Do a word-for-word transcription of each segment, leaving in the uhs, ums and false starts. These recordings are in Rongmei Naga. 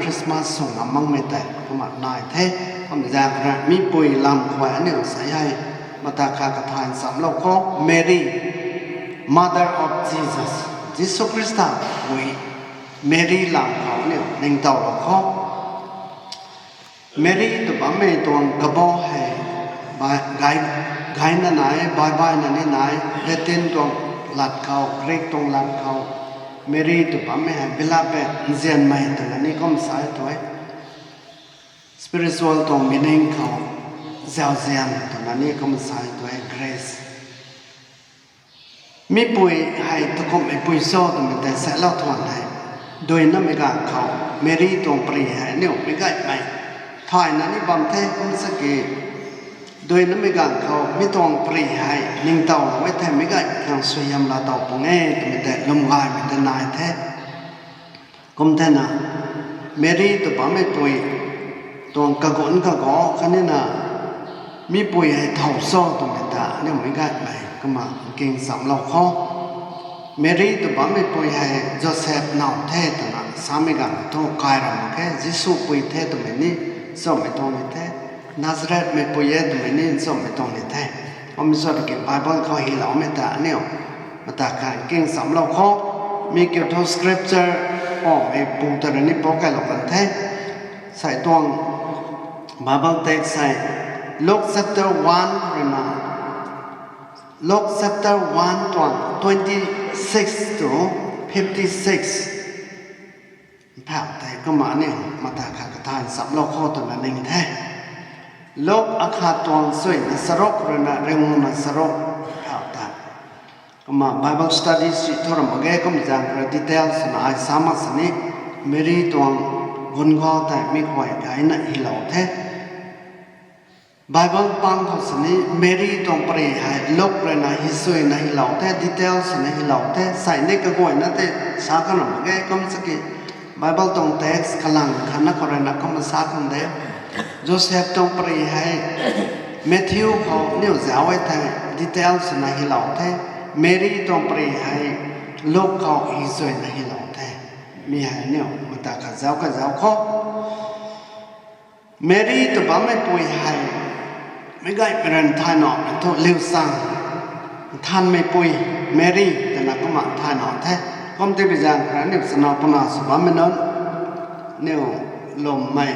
Christmas sw ngam makmei tei kumna nai the. Kumna zaeng khou rui mipui lam khou aniu sa hei, mata kha kathay nchamlou khou, Mary, Mother of Jesus, Jisu Khrista pui, Mary lam khou aniu ningtowlou khou. Mary tw bammei tuang kabau hei, bai, gay, gayna nai, baihbaihna ni nai, Latin tuang lat khou, Greek tuang lat khou, Mary tw bammei hei beloved, nzianmei twna ni kum sa e tu e. Spiritual tuang meaning khou, zauzian twna ni kum sa e tu e, grace. Mipui hei takumhmei pui cho twmei tei salou thuan hei, duinamei ganv khou, Mary tuang pary hei aniu meic gaymei thayna ni bam the kum sa ki, duinamei ganv khou mi tuang pary hei ningtowlou e thei meic gay khang suaihiam laa tow pung e twmei tei lwmgaymei tei nai the. Kum thena, Mary tw bammei pui tuang kagunc kago khatnina, mipui hei thow cho twmei ta aniu meic gaymei kumna nking nchamlou khou, Mary tw bammei pui hei Joseph now the twna samei ganv thu kai ra mak khe, Jisu pui the twmei ni nchammei tuang ni the, Nazarethmei pui e twmei ni nchammei tuang ni the. Kum sa ki Bible khou hyloumei ta aniu mata kha nking nchamlou khou, mi kiu thu scripture pamei pu ta rui ni pou kailou kan the. Sei tuang Bible text hei Luke chapter one ruina, Luke chapter one tuang twenty six to fifty six. Phau tei kumna aniu mata kha kathay nchamlou khou twna ning the. Luke akhat tuang chuina charuk ruina ringuna charuk phau tei. Kumna Bible study si thu ram mak ge, kum zaeng khou rui details swna ai sa mak sini, Mary tuang gunc khou tei mi khuay gayna hylou the. Bible pang khou sini Mary tuang pary hei Luke ruina hisuina hylou the, details swna hylou the, sei ni kaguayna tei sa kan ram mak ge, kum sa ki Bible tuang text kalang khatna khou ruina kumna sa khang de. Joseph tuang pary hei Matthew khou niw zauc e thei, details swna hylou the, Mary tuang pary hei Luke khou hisuina hylou the. Mi hei niw mata kha zauc kazauc khou, Mary tw bammei pui hei, meic gaymei rui nthay naumei thu liuzang, nthanmeipui, Mary twna kumna nthay nau the. Kum tei bi zaeng khou rui aniu chana puna sw bammei nunc, aniu lwmmei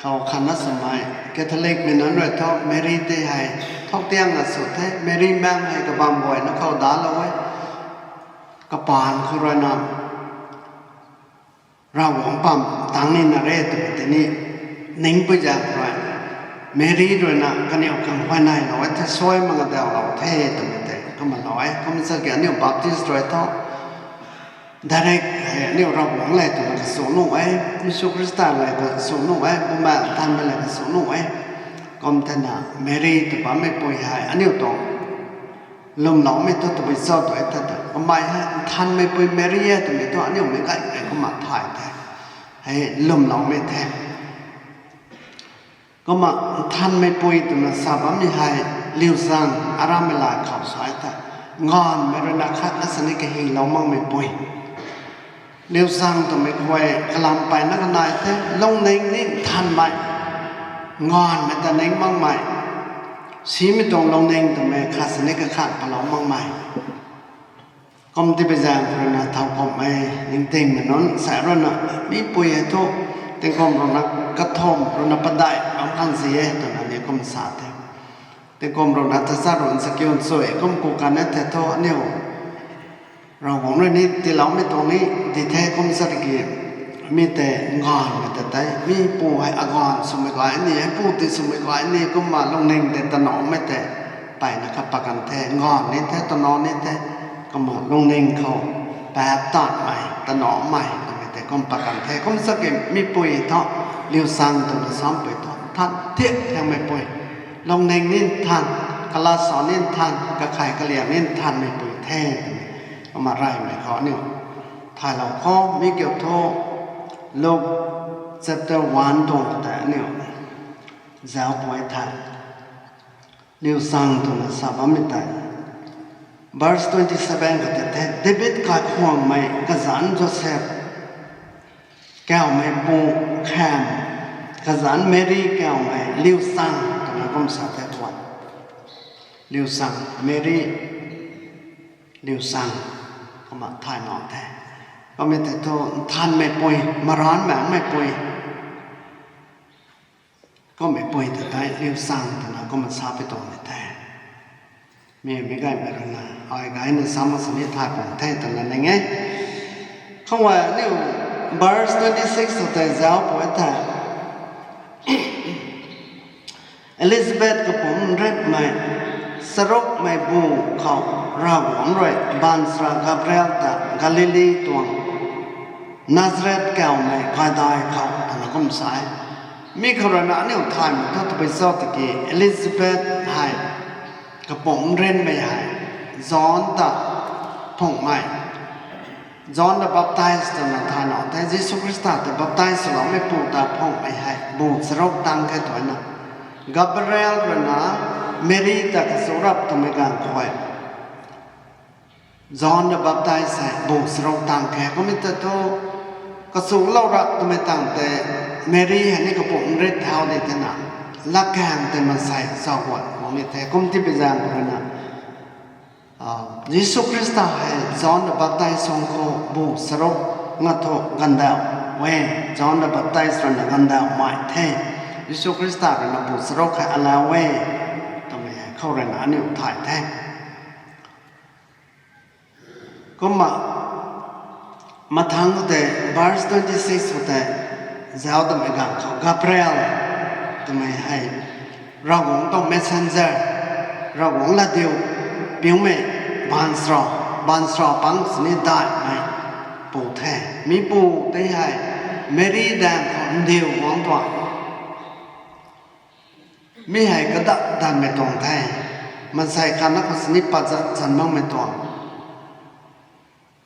khou khatna swmei Catholicmei nunc rui thu Mary tei hei thuk tiangna sw the, Mary maengc hei kabam guayna khou dalou e, kapaan khou ruina Ravguangc pam tang nina re twmei tei ni ningpui zaeng khou rui, Mary ruina kaniw khang huayneylou e the, suai mak nga daulou the twmei tei kumna lou e. Kum sa ki aniu Baptist rui thu direct hei aniu Ravguangc le twna kasu nuh e, Jisu Khrista le kasu nuh e, Bumaengh Nthanmei le kasu nuh e. Kum thena Mary tw bammeipui hei aniu tuang lwmloumei thu tabui cho tw e the, kamei hei nthanmeipui Mary e twmei thu aniu meic gaymei kumna thay the, hei lwmloumei the. Kumna nthanmeipui twna sa bammei hei liuzang aramei lay khou sa e the, nganvmei ruina khatna sini kahilou makmeipui. Liuzang twmei khuay kalam mpeyna kanai the, lungning ni nthanmei, nganvmei ta ning makmei, simei tuang lungning twmei khat sini kakhat palou makmei. Kum tei bi zaeng khou ruina thowkumhmei ningtingmei nunc sa ruina, mipui hei thu tingkum ruina kathumh ruina padeih bam khang si e twna ni kum sa the. Tingkum ruina tachat ruina chakiu nchuy kum ku kan e the thu aniu Ravguangc rui ni tiiloumei tuang ni di the. Kum sa tiki mi tei nganvmei ta tei, mi pu hei aganv swmei gay ni, hei pu ti swmei gay ni, kumna lungning tei tanamei tei mpeyna kha pakan the, nganv ni the, tana ni the, kumna lungning khou paap tanmei, tanamei twmei tei kum pakan the. Kum sa ki mipui thu liuzang twna sampui thu nthan thiak thiakmeipui, lungning ni nthan, kala sa ni nthan, kakhei kaliang ni nthanmeipui the twmei kumna reymei khou aniu thaylou khou, mi kiu thu Luke chapter one tuang tei aniu zauc pui the. Liuzang twna sa bammei tei, verse twenty seven khou tei the, David kaikhwangmei kazanc Joseph, kawmeipu Kazanc Meri kaumei liusang twna kum sa the tuan. Liusang, Meri liusang, kumna thay mak the. Kummei tei thu nthanmeipui, maranmei meipui, kummeipui ta tei liusang twna kumna sa pi tuang ni the. Mi mi gaymei rui na, ai gayna sa mak sini thay pung the twna ning e. Khou aniu verse twenty six tei zauc pw e the. Elizabeth kapumc nritmei charukmei bu khou Ravguangc rui baanchara Gabriel ta Galili tuang Nazareth kaumei kaidai khou twna kum sa e. Mi khou rui na aniu thaymei thu tabui cho tiki Elizabeth hei kapumc nritmei hei John ta phungmei, John the Baptist twna thay nau the, Jisu Khrista ta baptize swloumei pu ta phungmei hei bu charuk tang khe twna Gabriel rui na Meri ta kachu rap twmei ganv khou John the Baptist hei bu charuk tang khe. Kummei ta thu kachulou rap twmei tang tei Meri hei ni kapumc nrit thau di thena, latkaeng tei maansei chaguan guangmei the. Kum ti pi zaeng khou rui na Jisu Khrista hei John the Baptist suang khou bu charuk nga thu gandauh e. John the Baptist rui na gandauhmei the. Jisu Khrista rui na bu charuk hei allow e twmei hei khou rui na aniu thay the. Kumna mathangc khou tei verse twenty six khou tei zauc tamei ganv khou Gabriel twmei hei Ravguangc tuang messenger, Ravguangc latdiu piumei baanchara, baanchara pang sini daihmei pu the. Mi pu tei hei Meri daeng khou ndiu guang tuang. Mi hei kadat danmei tuang the. Maansei khatna khou sini pazat chan makmei tuang.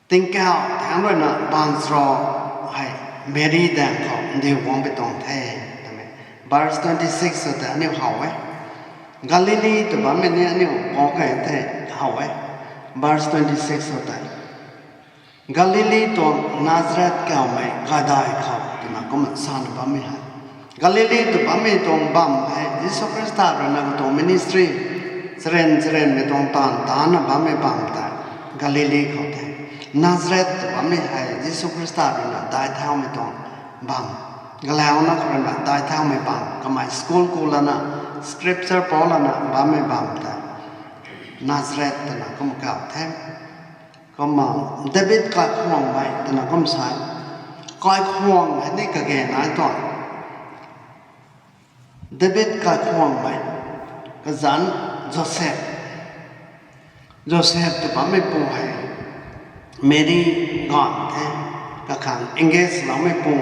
Tingkauh thaengc rui na baanchara hei Meri daeng khou ndiu guang pi tuang the twmei verse twenty six tei aniu how e. Galili tw bammei ni aniu pou key the how e. Verse twenty six tei Galili tuang Nazareth kaumei kaidai khou twna kumna sana bammei hei. Galili tw bammei tuang bam hei Jisu Khrista rui na katuang ministry charen charenmei tuang taanv taancna bammei bam tei Galili khou the. Nazareth tw bammei hei Jisu Khrista rui na daic thaumei tuang bam, galauna khou rui na daic thaumei bam, kamei school ku lana, scripture pou lana bammei bam tei Nazareth twna kumna kau the. Kumna David kaikhwangmei twna kum sa e. Kaikhwang hei ni kage nai tuang. David kaikhwangmei, kazanc Joseph. Joseph tw bammeipu hei Meri ganv the, kakhang engage loumeipu,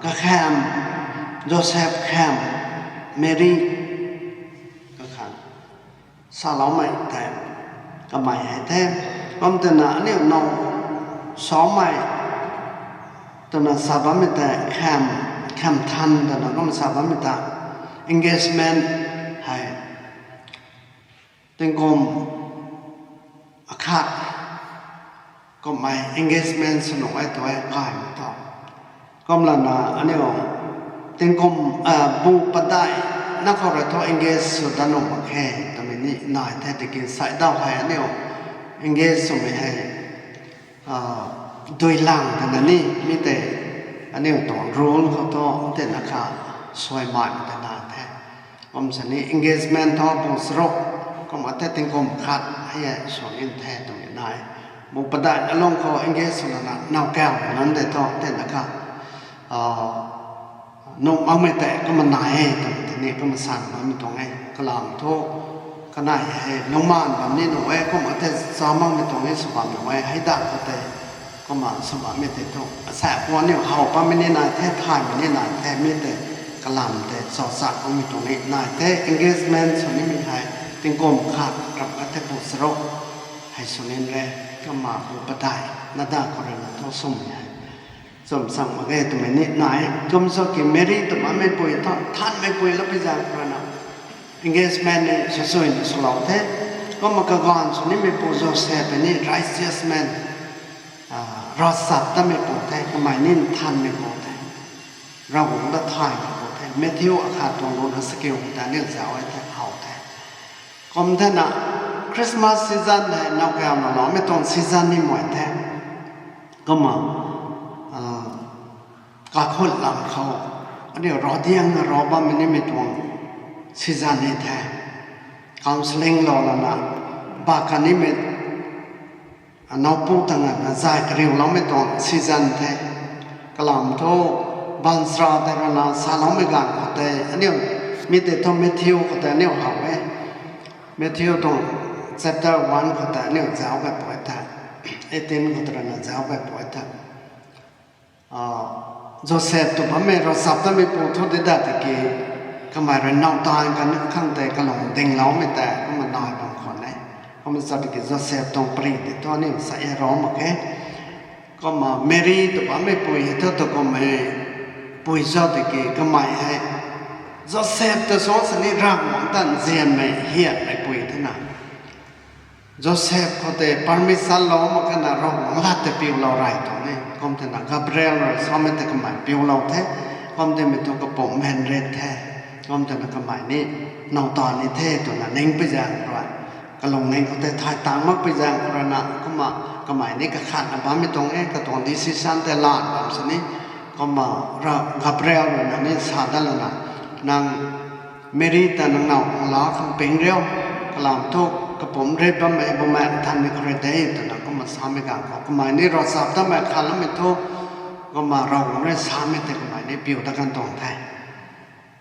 kakham, Joseph kham, Meri kakhang saloumei tei kamei hei the. Kum twna aniu now samei twna sa bammei tei kham, kham than twna kum sa bammei ta engagement hei tingkum akhat kummei engagement sw nuh e tu e kaymei tho. Kumlana aniu tingkum bu padeih na khou rui thu engage sw dat nuh mak khe twmei ni nai the tiki saidaw hei aniu engage swmei hei duilang twna ni mi tei aniu tuang rule khou thu tina kha suaimaimei ta nai the. Kum sini engagement thu bu charuk, kumna the tingkum khat hei e sw in the twmei nai. Bu padeih alung khou engage sw lana nowkam nunc tei thu tina kha nuh makmei tei kumna nai e twmei tei ni kumna san bammei tuang e. Kalam thu kanei hei nungman bam ni nuh e, kumna the cha makmei tuang e sw bam nuh e, hei dat khou tei kumna sw bammei tei thu asa khou aniu how pammei ni nai the, thaymei ni nai the, mi tei kalam tei chauchak makmei tuang e nai the. Engagement sw nimei hei tingkum khat rap khat the bu charuk hei sw nin re, kumna bu padeih na dat khou rui na thu swmei hei chum sang mak ge twmei ni nai. Kum sw ki Meri tw bammeipui thu nthanmeipui lou pi zaeng khou rui na engagement ni swsuina swlou the. Kumna kaganv sw nimeipu Joseph ni righteous man, ravchaptatmeipu the, kamei ni nthanmeipu the. Ravguangc ta thay mak khou the. Matthew akhat tuang ruhna sakiu ta aniu zauc e the, how the. Kum thena Christmas season hei nowkauna loumei tuang season ni mei the. Kumna, kakhun lam khou aniu ravdiangna rav bammei nimei tuang season ni the. Counselling lou lana, ba kanimei, nowpu ta nganvna zay kariuloumei tuang season the. Kalam thu baanchara tei rana saloumei ganv khou tei aniu, mi tei thu Matthew khou tei aniu how e. Matthew tuang chapter one khou tei aniu zauc gay pui the, eighteen khou tei rana zauc gay pui the. Joseph tw bammei ravchaptatmeipu thu de da tiki, kamei rui nowtan kan khang tei kalung dingloumei tei kumna nai bam khwan e. Kumna sa tiki Joseph tuang pari tei thu aniu sa e ro mak khe. Kumna Mary tw bammeipui hei thu tu kummei pui cho tiki kamei hei Joseph ta suang sini Ravguangc ta nzianmei hiatmeipui thena. Joseph khou tei permission lou mak khana Ravguangc lat tei piulou rey tuang e. Kum thena Gabriel rui samei tei kamei piulou the. Kum timei thu kapumc Mary the. Kum thena kamei ni nowtan ni the twna ningpui zaeng rui, kalungning khou tei thay tang makpui zaeng rana kumna kamei ni kakhatna bammei tuang e, katuang decision tei lan bam sini. Kumna Gabriel rui na ni sa dat lana, nang Mary ta nang now khang laa khang ping riu, kalam thu kapumc rit bammei Bumaengh Nthanmei khou rui de twna kumna samei ganv khou kamei ni ravchaptatmei khatloumei thu, kumna Ravguangc rui samei tei kamei ni piu dat kan tuang the.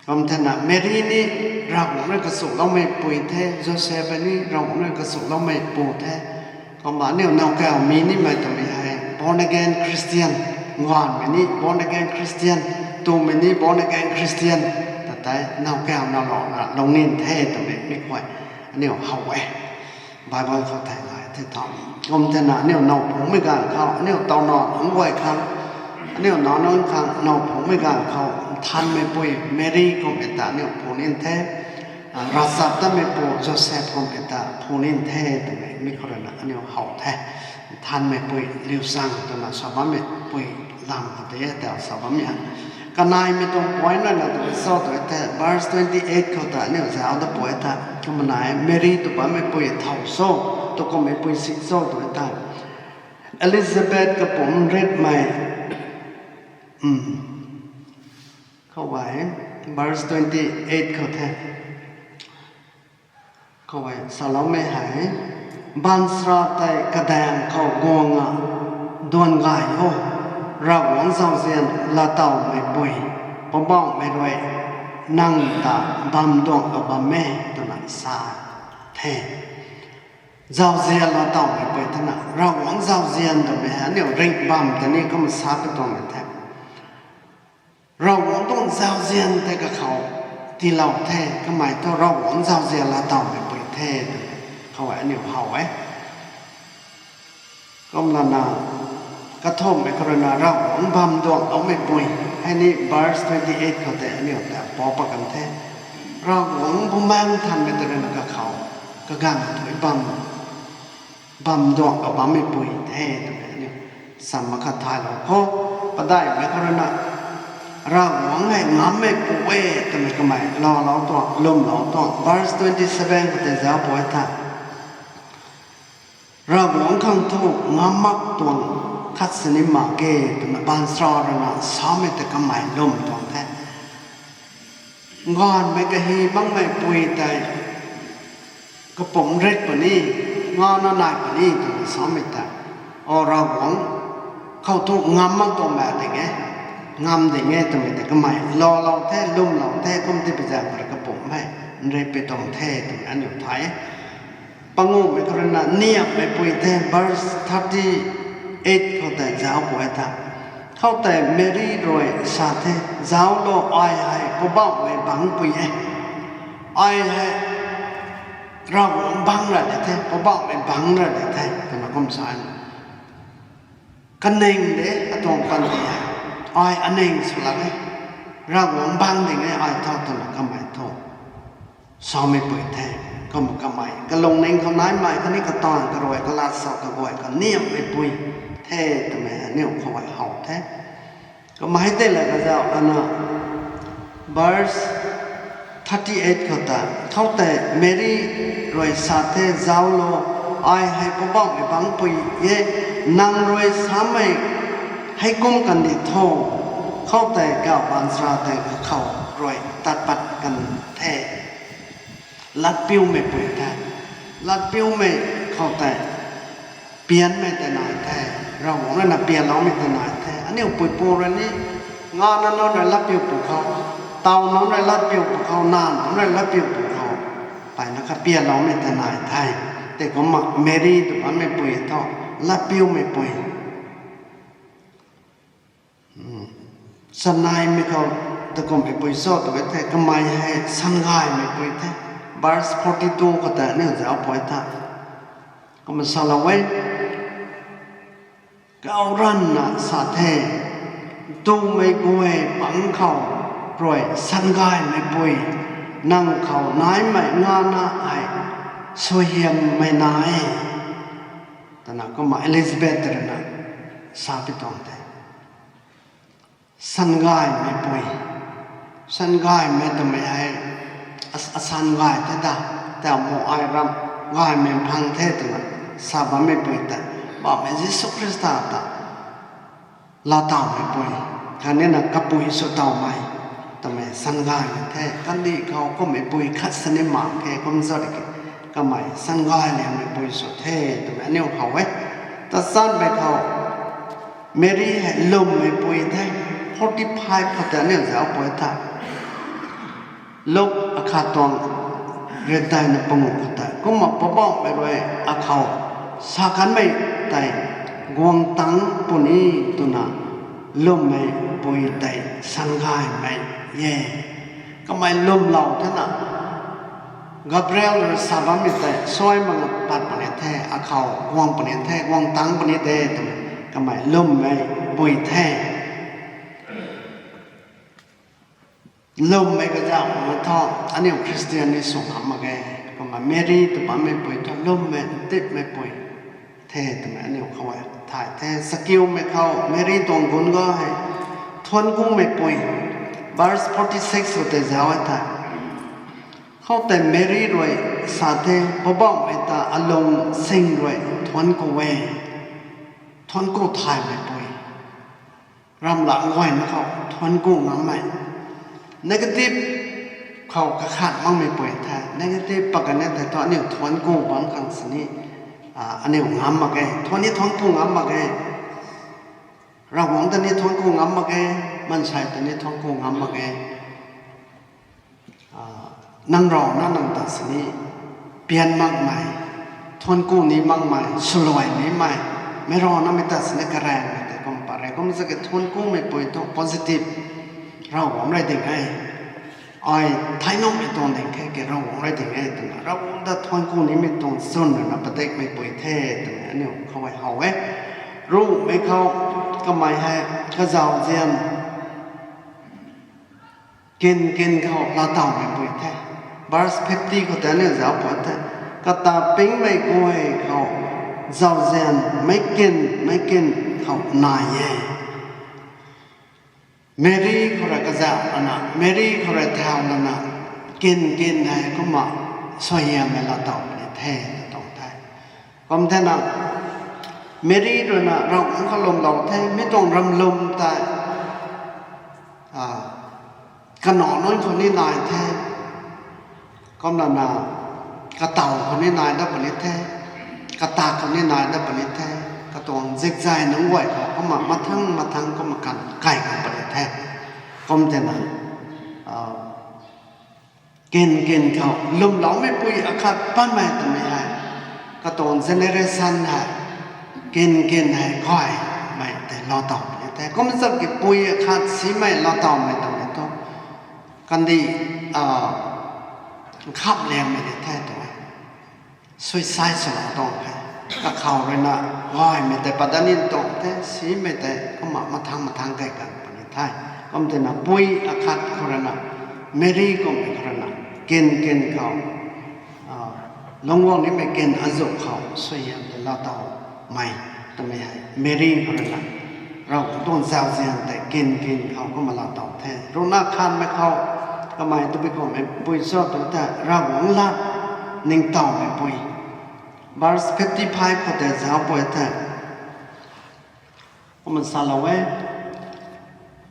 Kum thena Mary ni Ravguangc rui kachukloumei pui the, Joseph ni Ravguangc rui kachukloumei pu the. Kumna aniu nowkaw mi nimei twmei hei born again Christian, nganvmei ni born again Christian, twmei ni born again Christian, ta tei nowkaw nowlouna lungning the twmei mi khuay aniu how e. Bible khou thei nai the tha. Kum thena aniu now phungmei ganv khou, aniu taw nac nunc guay khang, aniu nac nunc khang now phungmei ganv khou, nthanmeipui Mary kummei ta aniu phu nin the, ravchaptatmeipui Joseph kummei ta phu nin the twmei mi khou rui na aniu how the. Nthanmeipui liuzang twna sa bammeipui lam khou tei tau sa bammei a. Kaneimei tuang point rui na tw cho tw e the, verse twenty eight khou ta aniu zauc dat pui the. Kumna nai Mary tw bammeipui thow cho, tu kummeipui si cho tw e the. Elizabeth kapumc ritmei, khou e, verse twenty eight khou the. Khou e, saloumei hei, baanchara tei kadaeng khou guang a, duan gay o, Ravguangc zauzian laatowmeipui, Poubauhmei rui nang ta bam duang ka bam e twna sa the. Zauzian laatowmeipui twna, Ravguangc zauzian twmei hei aniu ringh bam tei ni kumna sa pi tuang e the. Ravguangc tuang zauzian tei kakhou tiilou the, kamei thu Ravguangc zauzian laatowmeipui the twmei khou e aniu how e. Kumlana, kathumhmei khou rui na Ravguangc bam duangloumeipui. Hei ni verse twenty eight khou tei aniu ta pou pat kan the. Ravguangc Bumaengh Nthanmei ta rui na kakhou kaganv thui bam, bam duang ka bammeipui the twmei aniu sam makhat thaylou khou, padaihmei khou rui na Ravguangc hei ngammeipui e twmei kamei laalou tuang, lwmlou tuang. Verse twenty seven khou tei zauc pui the. Ravguangc khang thu ngam mak tuang khat sini mak ge twna baanchara rui na samei tei kamei lwm tuang the. Nganvmei kahi makmeipui tei kapumc rit puni, ngana nai puni twna samei tei, o Ravguangc khou thu ngam mak tuang mak ding e, ngam ding e twmei tei kamei laalou the, lwmlou the, kum ti pi zaeng khou rui kapumc hei nrit pi tuang the twmei aniu thay. Panguhmei khou rui na niammeipui the, verse thirty eight khou tei zauc pui the. Khoutei Mary rui sa the, zauclo, ai hei Poubauhmei bangcpui e. Ai hei Ravguangc bangc ra di the, Poubauhmei bangc ra di the twna kum sa e. Kaning de, atuang panty hei, ai aning sw lak e, Ravguangc bangc ding e ai thu twna kamei thu sameipui the. Kumna kamei kalungning khou naimei khatni kataanv karuai, kalat sau kaguay kaniammeipui the twmei aniu khou e how the. Kamei tei la kazauh ana verse thirty eight khou ta, khoutei Meri rui sa the, Zauclo, ai hei Poubauhmei bangcpui e, nang rui samei hei kum kandih tho. Khoutei kauh baanchara tei kakhou rui tat pat kan the. Latpiumeipui the. Latpiumei khoutei pianmei tei nai the. Ravguangc rui na pianloumei tei nai the. Aniu puipu rui ni, ngana nunc rui latpiu pwkhou, taw nunc rui latpiu pwkhou, nac nunc rui latpiu pwkhou, mpeyna kha pianloumei tei nai the. Tei kumna Meri tw bammei pui thu, latpiumei pui. Chaneimei khou ta kumhmei pui cho tw e the, kamei hei sangaymei pui the. Verse forty two khou ta aniu zauc pui tha. Kumna salou e, kau ranvna sa the, Ntumei guay pang khou rui sangaymeipui nang khou naimei ngana hei suaihiammei na e, twna kumna Elizabeth rui na sa pi tuang the. Sangaymeipui. Sangaymei twmei hei, a, asangay the ta, ta mu ai ram gaymei phang the twna sa bammeipui tei, Poubauhmei Jisu Khrista ta laatawmeipui, khatni na kapui sw tawmei twmei sangaymei the. Kandih khou kummeipui khat sini mak khe, kum zat ki kamei sangayliangmeipui sw the twmei aniu how e. Tachatmei khou Meri hei lwmmeipui the. Forty five khou tei aniu zauc pui tha. Luk akhat tuang riakdaihna panguh khou tei, kumna Poubauhmei rui akhou sa kanmei tei guang tangc puni twna lwmmeipui tei sangaymei e. Kamei lwmlou thena, Gabriel rui sa bammei tei suai mak pat puni the, akhou guang puni the, guang tangc puni de twmei kamei lwmmeipui the. Lwmmei kazauh ma thu, aniu Christian ni sw ngam mak ge. Kumna Meri tw bammeipui thu lwmmei, ntipmeipui the twmei aniu khou e thay the. Sakiumei khou Meri tuang gun ga hei thuanckumeipui. Verse forty six khou tei zauc e the. Khoutei Meri rui sa the, Poubauhmei ta alung sing rui thuancku e. Thuancku thaymeipui. Ramlangc guayna khou thuancku ngammei. Negative khou kakhat makmeipui the. Negative pakan e thei thu aniu thuancku bam khang sini, a, aniu ngam mak ge. Thuanc ni thuancku ngam mak ge. Ravguangc ta ni thuancku ngam mak ge. Maansei ta ni thuancku ngam mak ge. A, nang rana nang ta sini pian makmei, thuancku ni makmei, swluai nimei, meic rana mei ta sini karaengmei tei kum pat re. Kum zaki thuanckumeipui thu positive, Ravguangc rui ding e. Ai thei nuhmei tuang ding khe ki Ravguangc rui ding e twna Ravguangc ta thuancku nimei tuang chwn rui na padikmeipui the twmei aniu khou e how e. Ruhmei khou kamei hei kazauzian kin kin khou laatawmeipui the. Verse fifty khou tei aniu zauc pat the. Kata pingmei guay khou zauzian meic kin meic kin khou nai e. Meri khou rui kazauh lana, Meri khou rui thau lana, kin kin hei kumna suaihiammei laataw puni the, tuang the. Kum thena, Meri rui na Ravguangc khou lwmlou the, mi tuang ramlwm tei, a, kanac nunc khou ni nai the, kumlana, kataw khou ni nai dat puni the, katak khou ni nai dat puni the, katuang zikzay nunc guay khou kumna mathang mathang kumna kan kai kan puni the. Kum thena, a, kin kin khou lwmloumeipui akhat patmei twmei hei, katuang generation hei, kin kin hei gaymei tei laataw puni the. Kum zat ki pui akhat simei laatawmei twmei thu, kandih, a, nkhap liangmei ni the tu e. Suicide swlou tuang the. Kakhou rui na gaymei tei pat dat ni tuang the, simei tei kumna mathang mathang kai kan puni the. Kum thena pui akhat khou rui na, Meri kummei khou rui na, kin kin khou, a, lungc guang nimei kin azuh khou suaihiam tei laatawmei twmei hei Meri khou rui na Ravguangc tuang zauzian tei kin kin khou kumna laa tow the. Ruhna khanmei khou kamei tabui kummei pui cho tu the, Ravguangc lat ningtowmei pui. Verse fifty five khou tei zauc pui the. Kumna salou e.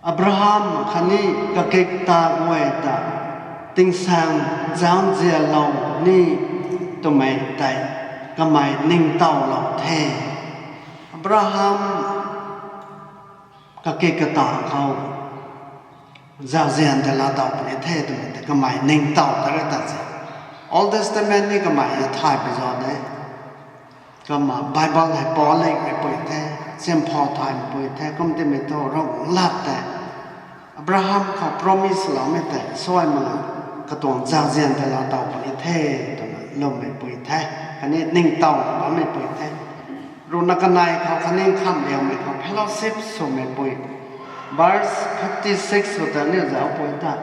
Abraham khatni kakik ta guay ta tingsaeng zauzianlou ni twmei tei kamei ningtowlou the. Abraham kakik kata khou zauzian tei laa tow puni the twmei tei kamei ningtow ta re ta se. Old Testament ni kamei thay pi zo de. Kumna Bible hei Paul leymei pui the, Saint Paul thaymei pui the, kum timei thu Ravguangc lat tei Abraham khou promise loumei tei suai mak katuang zauzian tei laa tow puni the twna lwmmei pui the, khatni ningtow bammei pui the. Ruhna kanei khou khatni khamliangmei khou fellowship swmei pui. Verse fifty six khou ta ni zauc pui ta.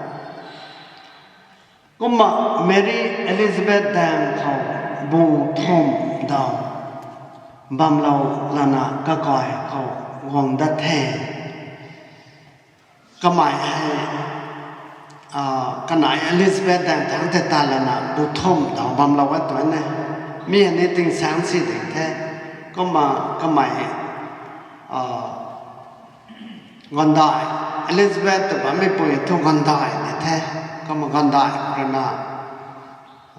Kumna Mary Elizabeth daeng khou bu thumh daw bamlou lana kakai khou guang dat the. Kamei hei, kanei Elizabeth daeng thangc tei ta lana bu thumh daw bamlou e tu ne. Mi hei ni tingsaeng si ding the. Kumna kamei gandai, Elizabeth tw bammei pui thu gandai ni the. Kumna gandai rui na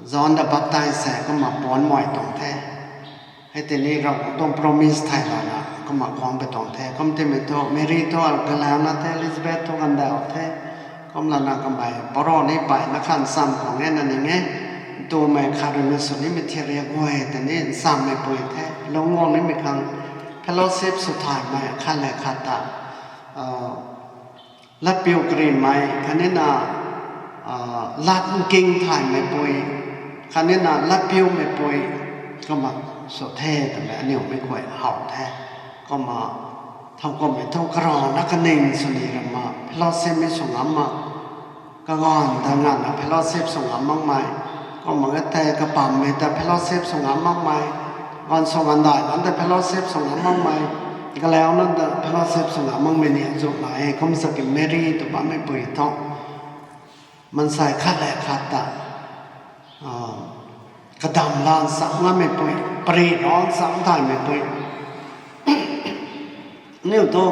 John the Baptist hei kumna puanc mai tuang the. Hei tei ni Ravguangc tuang promise thay lana kumna guang pui tuang the. Kum timei thu Mary thu galauna the, Elizabeth thu gandau the. Kum lana kamei paro ni mpeyna khat nchamc khang e na ning e. Ntumei khat rui na sw nimei thiak riak guay tei ni nchammei pui the. Lungc guang nimei khang fellowship sw thaymei khat le khat ta latpiu karimei khatni na lat nking thaymei pui, khatni na latpiumeipui, kumna sw the twmei aniu mei guay how the. Kumna thowkumhmei thu karana kaning swni rama fellowship mei sw ngam mak, kaganv ta nganvna fellowship sw ngam makmei, kumna e thei kapammei ta fellowship sw ngam makmei, ganv sw gandai nunc ta fellowship sw ngam makmei, galau nunc ta fellowship sw ngam makmei ni azuh nai e. Kum sa ki Mary tw bammei pui thu maansei khat le khat ta kadam lan cham ngammei pui, pari rang cham thaymei pui. Aniu thu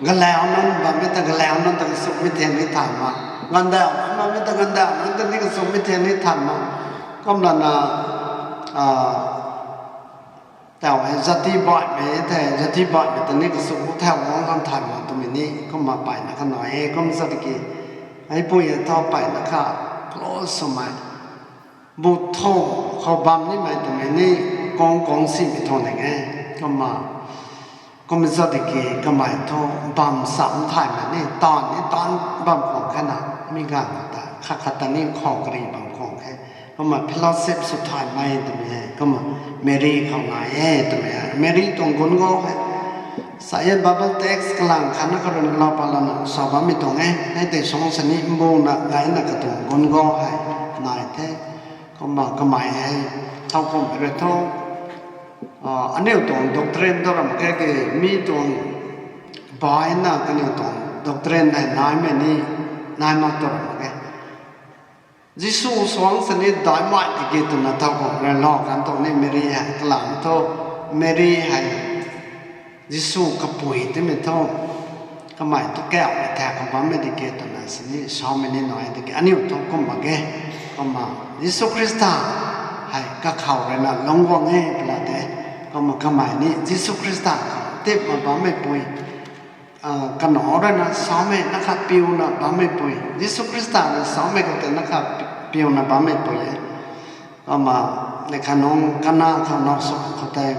galau nunc bammei ta galau nunc ta kasumhmei thian ni thay mak, gandau nunc bammei ta gandau nunc ta ni kasumhmei thian ni thay mak. Kumlana tau hei jati baihmei the, jati baihmei ta ni kasumh thau guang kan thay mak twmei ni kumna mpeyna kha nai e. Kum sa tiki, heipui e thu mpeyna kha close swmei, bu thumh khou bam nimei twmei ni kang kang simei tuang ning e. Kumna kum sa tiki kamei thu bam cham thaymei ni taanv ni taanv bam khang khe na, mi ganv ta khat khat ta ni khou kari bam khang khe. Kumna fellowship sw thaymei twmei hei kumna Mary khou nai e twmei hei Mary tuang gun gou hei. Sa e Bible text kalang khatna karun lou pat lana sa bammei tuang e. Hei tei suang sa ni mbuna gayna katuang gun gou hei nai the. Kumna kamei hei thowkumhmei rui thu aniu tuang doctrine tu ram khe ke, mi tuang baina kaniw tuang doctrine hei naimei ni nai mak tu ram khe. Jisu suang sa ni daimei tiki twna thowkumhmei rui lou kan tuang ni Mary hei kalam thu, Mary hei Jisu kapui twmei thu kamei thu kauhmei thak khou bammei tiki twna sini samei ni nai tiki aniu thu kum mak ge. Kumna Jisu Khrista hei kakhou rui na lungc guang e pala de. Kumna kamei ni Jisu Khrista khou tipna bammeipui, kanac rui na samei na khat piuna bammeipui, Jisu Khrista rui samei khou tei na khat piuna bammeipui e. Kumna nei khanungc kana khou now sw khou tei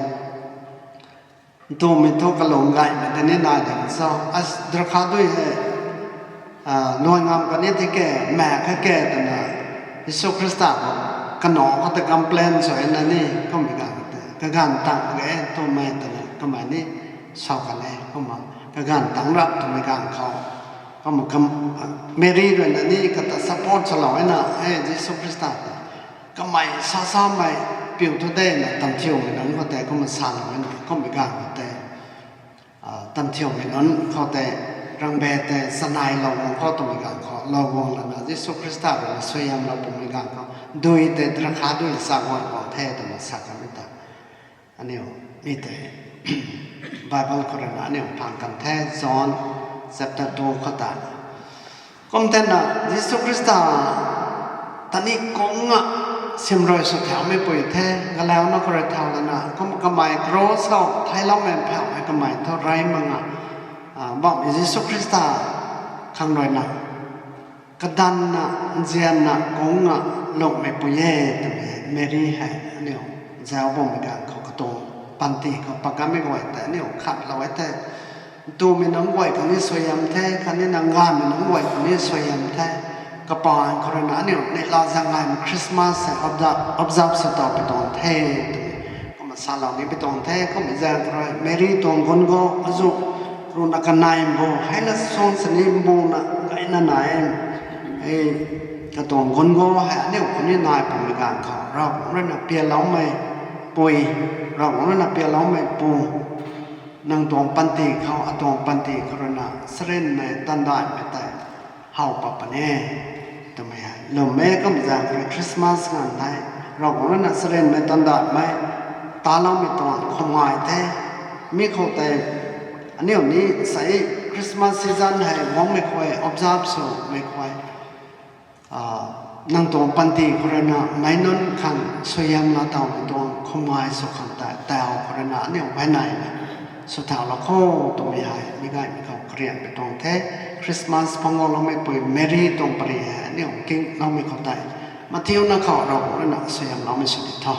ntumei thu kalung gaymei tei ni nai ding cho, a, drukha dui hei luai ngam kani tiki maek kha ke twna Jisu Khrista khou kanac khou tei complain sw e na ni kummei ganv tei kaganv tang e ntumei twna kamei ni sa kan e. Kumna kaganv tang rap twmei ganv khou kumna Mary rui na ni kata support swlou e na, e Jisu Khrista ta kamei sa samei piu thu de na tamthiumei nunc khou tei kumna salou e na kummei ganv khou tei Tanthiumei nunc khou tei, rangbe tei, chanei lou guang khou twmei ganv khou, lou guang lana, Jisu Khrista rui na suaihiamlou pumei ganv khou, dui tei, drakha dui sa guang guang the twna sa kanmei ta. Aniu, mi tei, Bible khou rui na aniu phang kan the, John chapter two khou ta. Kum thena, Jisu Khrista, tani kung a, simrui sw thaumei pui the, galauna khou rui thau lana, kum kamei cross khou, theiloumei phauhmei kamei thu rey mak nga, a, bammei Jisu Khrista khang rui na, kadanna, nzianna, kung a, lungmei pui e, twmei Mary hei, aniu, zauc bammei ganv khou katuang, panty khou pakammei guay tei, aniu, khatlou e the, ntumei nunc guay khang ni suaihiam the, khatni na gaymei nunc guay khang ni suaihiam the, kapaeng khou rui na, aniu, neihla zaeng gaymei Christmas hei observe, observe sw taw pi tuang the, twmei, kumna salou ni pi tuang the, kummei zaeng khou rui, Mary tuang gun go, azu, rui na kanei mbu, hei na suang sini mbuna, gayna nai, e, katuang gun go, hei aniu khou ni nai pumei ganv khou, Ravguangc rui na pialoumei pui, Ravguangc rui na pialoumei pu, nang tuang panty khou, atuang panty khou rui na, sarinmei, tandaihmei tei, how pat puni, twmei hei. Lwm e kum zaeng khou rui Christmas nganv hei, Ravguangc rui na sarinmei, tandaihmei, taloumei tuang khum ngai the, mi khou tei, aniu ni sei Christmas season hei guangmei khou, observe swmei khou, a, nang tuang panty khou rui na meic nunc khang suaihiamlou tawmei tuang khum ngai sw khang tei, tau khou rui na aniu hei nai na, sw thaulou kho, twmei hei, mi gaymei khou karianmei tuang the, Christmas phangguangloumei pui Mary tuang pary hei aniu kingloumei khou tei, Matthew na khou Ravguangc rui na suaihiamloumei sw di tho.